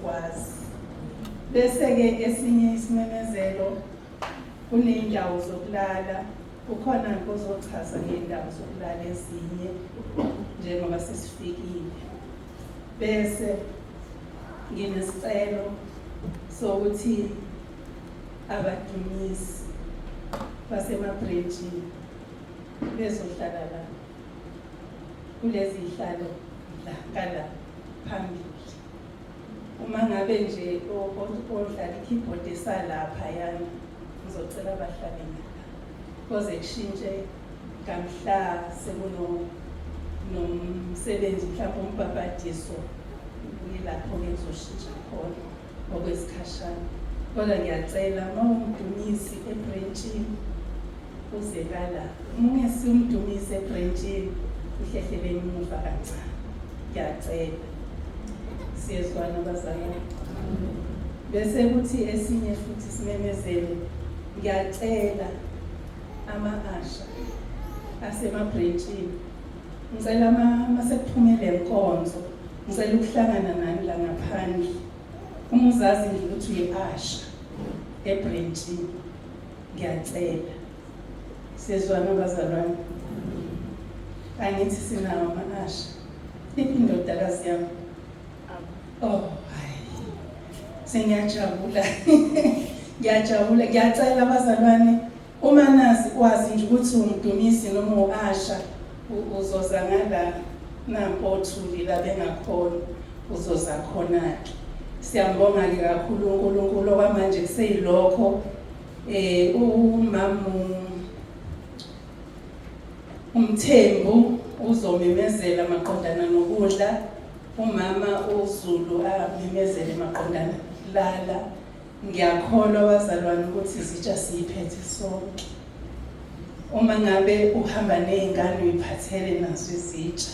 sizokwazi. Bese-ke esinye isimemezelo, kuney'ndawo zokulala, kukhona ozochaza ngey'ndawo zokulala ezinye njengoba sesifikile. Bese nginesicelo sokuthi abadumisi basemabhrentshini bezohlala la kulezi zihlalo la ngala phambili. Uma ngabe nje odlala i-keyboard esalapha yana, ngizocela abahlale ngala koze kushintshe ngamhla sekuno nomsebenzi, mhlawumbe umbhabhadiso, kuyilapho-ke kuzoshintsha khona okwesikhashana. Kodwa ngiyacela, uma umdumisi ebrentshini uze ngala, uma ungesiye umdumisi ebrentshini uhlehlele emuva kancane, ngiyacela. Siyezwana bazalwane? Bese kuthi esinye futhi simemezelo, ngiyacela ama-asha asemabhrentshini, ngicela masekuphume le nkonzo, ngicela ukuhlangana nani la ngaphandle. Uma uzazi nje ukuthi uyi-asha ebrentshini, ngiyacela. Siyezwana bazalwane? Angithi sinawo ama-asha? Iphi indodakazi yami? Oh, hayi, sengiyajabula, ngiyajabula. Ngiyacela bazalwane, uma nazi wazi nje ukuthi umdumisi noma u-asha, uzoza ngala, nampo othuli la bengakhona, uzoza khona-ke. Siyambonga-ke kakhulu uNkulunkulu. Okwamanje kuseyilokho. Umama uMthembu uzomemezela maqondana nokudla, umama uZulu amemezele maqondana lala. Ngiyakholwa bazalwane ukuthi izitsha siyiphethe sonke. Uma ngabe uhamba nezingane uyiphathele nazo izitsha,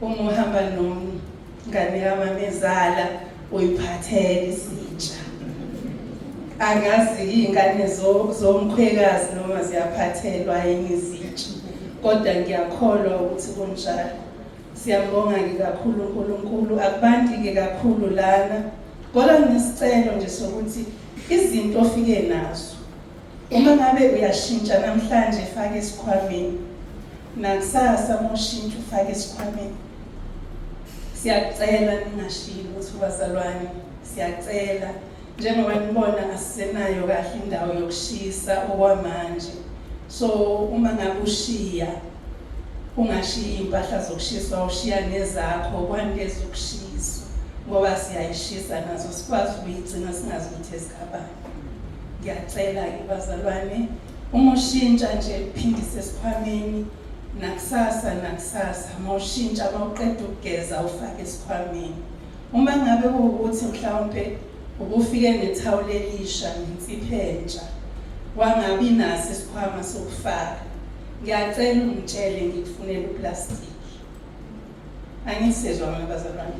uma uhamba nomngane kamamezala uyiphathele isitsha. Angazi iy'ngane zomkhwekazi noma ziyaphathelwa yini izitsha, kodwa ngiyakholwa ukuthi kunjalo. Siyambonga-ke kakhulu uNkulunkulu. Akubanti-ke kakhulu lana, kodwa nginesicelo nje sokuthi izinto ofike nazo, uma ngabe uyashintsha namhlanje, fake esikhwameni, nakusasa uma ushintsha ufake esikhwameni. Siyacela ningashiyi lutho bazalwane, siyacela. Njengoba nibona, asisenayo kahle indawo yokushisa okwamanje, so uma ngabe ushiya, ungashiyi iy'mpahla zokushiswa, ushiya nezakho kwanezokushiswa, ngoba siyayishisa nazo, sikwazi ukuyigcina, singazi ukuthi ezikabani. Ngiyacela-ke bazalwane, uma ushintsha nje uphindise esikhwameni, nakusasa nakusasa uma ushintsha, uma uqeda ukugeza ufake esikhwameni. Uma ngabe kuwukuthi mhlawumpe ubufike nethawula elisha nensipho entsha, wangabi naso isikhwama sokufaka, ngiyacela ungitshele, ngikufunele uplastiki. Angisizwa mina bazalwane?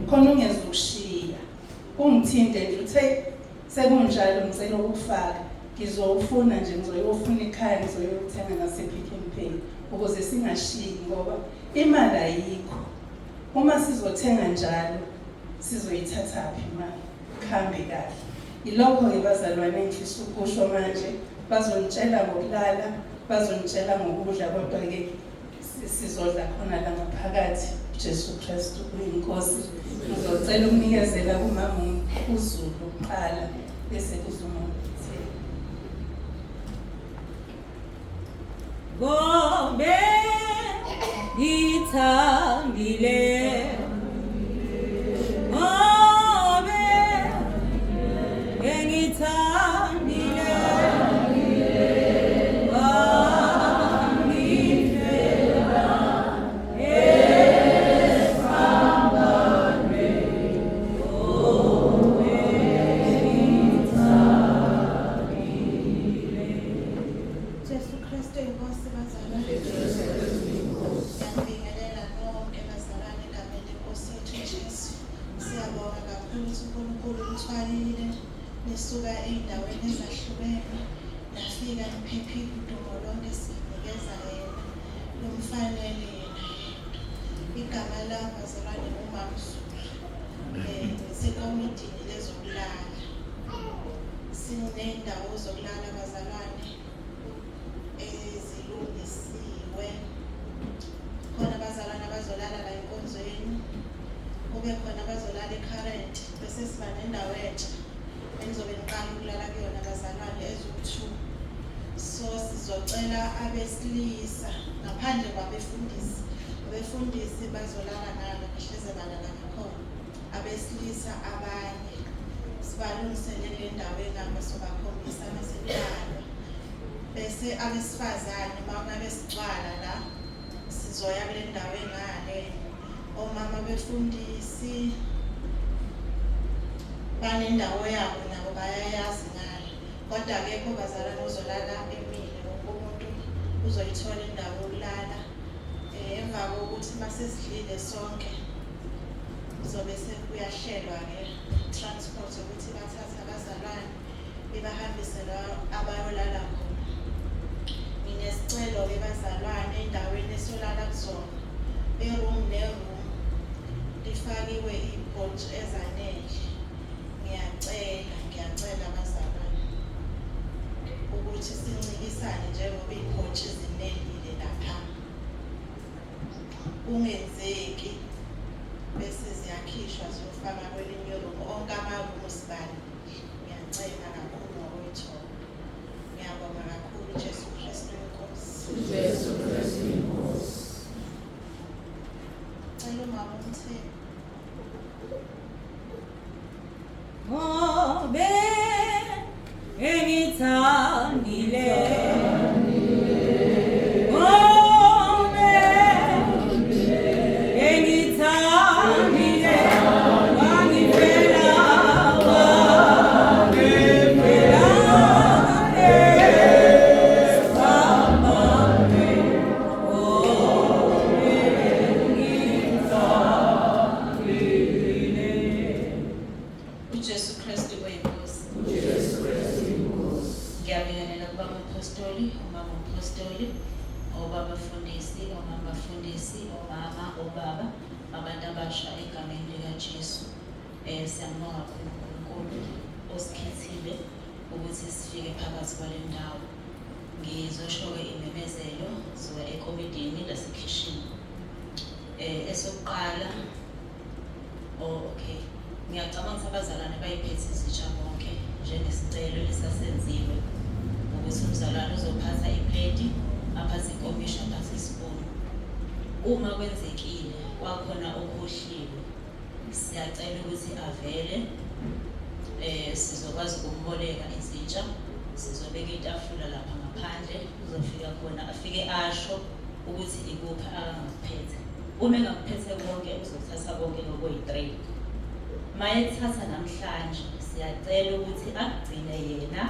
Khona ungeza ukushiya, ungithinte nje uthe sekunjalo, ngicela ukufaka, ngizowufuna nje, ngizoyofuna ekhaya, ngizoyothenga nase-Pick n Pay, ukuze singashiyi, ngoba imali ayikho. Uma sizothenga njalo sizoyithathaphi imali? Kuhambe kahle. Ilokho-ke bazalwane engifisa ukusho manje. Bazonitshela ngokulala, bazonitshela ngokudla, kodwa-ke sizodla khona la ngaphakathi. Jesu Kristu uyiNkosi. Ngizocela ukunikezela kumama uZulu kuqala, bese kuza umama uMthembu. Ngobe ngithambile, ngobe engithambile, wangifela esiphambanweni, ngobe ngithambile. Jesu Kristu inkosi bazalwane. Ngiyabingelela nonke bazalwane egameni lenkosi yethu Jesu. Siyabonga kakhulu ukuthi uNkulunkulu uthwalile nisuka ey'ndaweni ezahlukene nafika niphephile. Udumo lonke sinikeza yena, lumfanele yena yedwa. Igama lami bazalwane nguMamZulu. Ekomidini lezokulala. Sinendawo zokulala bazalwane ezilungisiwe. Khona abazalwane abazolala la enkonzweni, kube khona abazolala e-current, bese siba nendawo entsha enizobe niqala ukulala kuyona bazalwane eziwu-2. So sizocela abesilisa ngaphandle kwabefundisi. Abefundisi bazolala ngalo bahleze balala ngakhona. Abesilisa abanye sibalungiselele indawo engapha sobakhombisa mase kulalwa. Bese abesifazane uma ngabe sigcwala la sizoya kule ndawo engale. Omama befundisi banendawo yabo nabo bayayazi ngale. Kodwa akekho bazalwane ozolala emile, wonke umuntu uzoyithola indawo yokulala. Emva kokuthi masesidlile sonke kuzobe sekuyahlelwa-ke transport ukuthi bathathe abazalwane ibahambise la abayolala khona. Nginesicelo-ke bazalwane endaweni esolala kuzona, i-room ne-room lifakiwe iy'pontshi ezanele. Ngiyacela, ngiyacela bazalwane ukuthi sincikisane njengoba iy'pontshi zinelile lapha. Kungenzeki bese ziyakhishwa ziyofaka kwelinye iroom, onke amarumu sibalile. Ngiyacela kakhulu ngokuyithola. Ngiyabonga kakhulu Jesu Kristu inkosi. Jesu Kristu inkosi. Cela umama umthembu. Ngobe engithandile Ngobe engithandile wangifela wangifela esiphambanweni Ngobe engithandile. UJesu Kristu oyinkosi. uJesu Kristu inkosi. Ngiyabingelela kubaba umpostoli, umama umpostoli, obaba mfundisi, omama mfundisi, omama, obaba, abantu abasha egameni likaJesu. Siyambonga kakhulu uNkulunkulu osikhethile ukuthi sifike phakathi kwale ndawo. Ngizosho-ke imemezelo suka ekomidini lasekhishini. Esokuqala, oh okay. Ngiyacabanga ukuthi abazalwane bayiphethe izitsha bonke njengesicelo esasenziwe ukuthi umzalwane uzophatha ipleti, aphathe inkomishi, aphathe isipunu. Uma kwenzekile kwakhona okhohliwe, siyacela ukuthi avele sizokwazi ukumboleka izitsha, sizobeka itafula lapha ngaphandle, uzofika khona afike asho ukuthi ikuphi akangakuphethe. Uma engakuphethe konke uzothatha konke ngokuyi-3. Mayethatha namhlanje siyacela ukuthi akugcine yena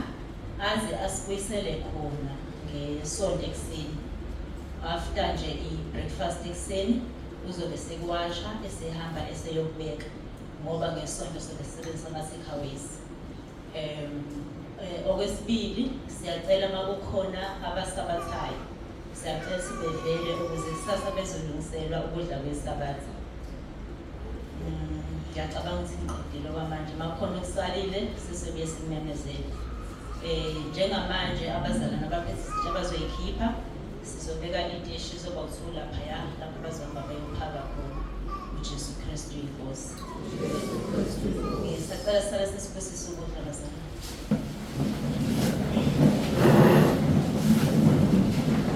aze asibuyisele khona ngesonto ekuseni. After nje i-breakfast ekuseni uzobe sekuwasha esehamba eseyokubeka ngoba ngesonto sobe sisebenzisa ama-takeaways. Okwesibili siyacela uma kukhona abasabathayo, siyacela ukuthi bevele ukuze kusasa bezolungiselwa ukudla kwesabatha. Ngiyacabanga ukuthi ngiqedile okwamanje, uma kukhona okusalile sizobuye simemezele. Njengamanje abazalwane abaphethe izitsha bazoyikhipha, sizobeka idishi izoba u-2 laphaya lapho bazohamba beyophaka khona. uJesu Kristu inkosi. Ngisacela sale sesibusisa ukudla bazalwane.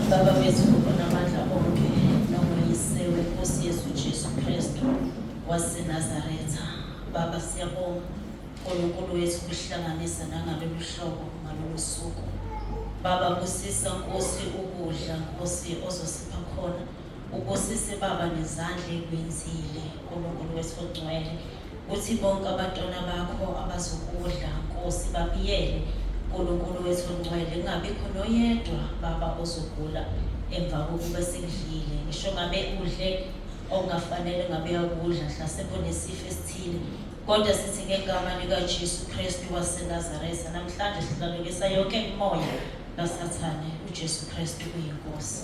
Baba wethu onamandla onke nongoyise wenkosi yethu Jesu Kristu waseNazaretha. Baba siyabonga uNkulunkulu wethu ukuhlanganisa nangalolu hlobo ngalolu suku. Baba busisa Nkosi ukudla Nkosi ozosipha khona. Ubusise Baba nezandla ekwenzile uNkulunkulu wethu ongcwele. Kuthi bonke abantwana bakho abazokudla Nkosi babiyele uNkulunkulu wethu ongcwele, kungabikho noyedwa Baba ozogula emva kokuba sekudlile. Ngisho ngabe udle okungafanele ngabe uyakudla, mhlasimbe unesifo esithile, kodwa sithi ngegama likaJesu Kristu waseNazaretha namhlanje sihlalukisa yonke imimoya kaSathane. uJesu Kristu uyinkosi.